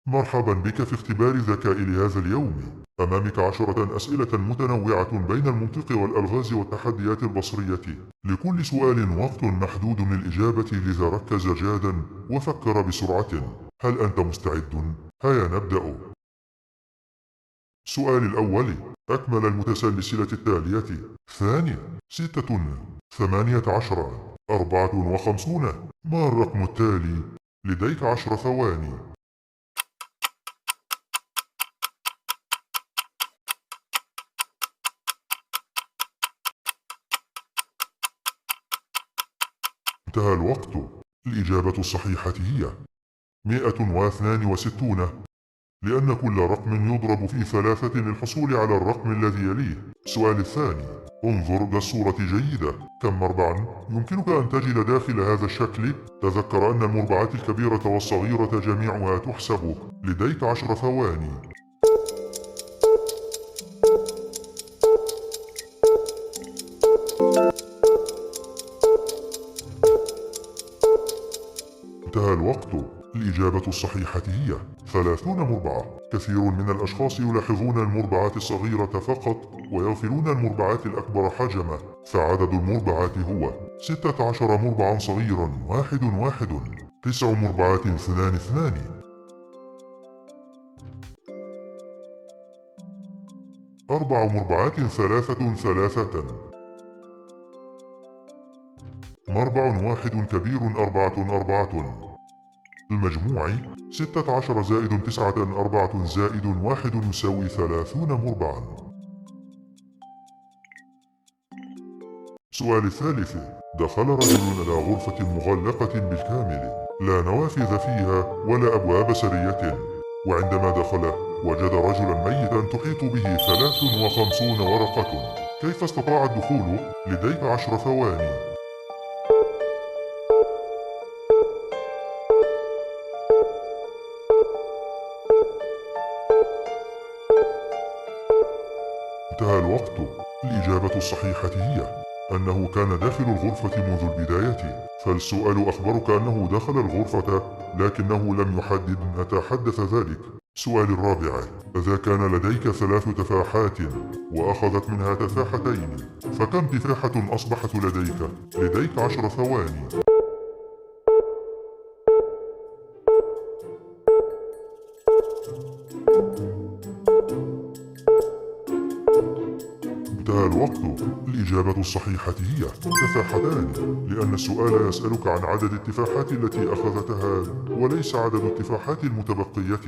مرحبا بك في اختبار الذكاء لهذا اليوم. أمامك 10 أسئلة متنوعة بين المنطق والألغاز والتحديات البصرية. لكل سؤال وقت محدود للإجابة، لذا ركز جادا وفكر بسرعة. هل أنت مستعد؟ هيا نبدأ. السؤال الأول: أكمل المتسلسلة التالية: 2 6 18 54. ما الرقم التالي؟ لديك 10 ثواني. انتهى الوقت. الإجابة الصحيحة هي 162، لأن كل رقم يضرب في 3 للحصول على الرقم الذي يليه. السؤال الثاني: انظر إلى الصورة جيدة. كم مربعا يمكنك أن تجد داخل هذا الشكل؟ تذكر أن المربعات الكبيرة والصغيرة جميعها تحسب. لديك 10 ثواني. انتهى الوقت. الإجابة الصحيحة هي 30 مربعة. كثير من الأشخاص يلاحظون المربعات الصغيرة فقط ويغفلون المربعات الأكبر حجما، فعدد المربعات هو 16 مربعا صغيرا 1 1، 9 مربعات 2 2، 4 مربعات 3 3، مربع واحد كبير 4 4. المجموع 16 زائد 9 4 زائد 1 يساوي 30 مربعا. السؤال الثالث: دخل رجل إلى غرفة مغلقة بالكامل، لا نوافذ فيها ولا أبواب سرية، وعندما دخل وجد رجلا ميتا تحيط به 53 ورقة. كيف استطاع الدخول؟ لديك 10 ثواني. انتهى الوقت. الإجابة الصحيحة هي أنه كان داخل الغرفة منذ البداية، فالسؤال أخبرك أنه دخل الغرفة لكنه لم يحدد متى حدث ذلك. السؤال الرابع: إذا كان لديك 3 تفاحات وأخذت منها تفاحتين، فكم تفاحة أصبحت لديك؟ لديك 10 ثواني. انتهى الوقت. الإجابة الصحيحة هي تفاحتان، لأن السؤال يسألك عن عدد التفاحات التي أخذتها وليس عدد التفاحات المتبقية.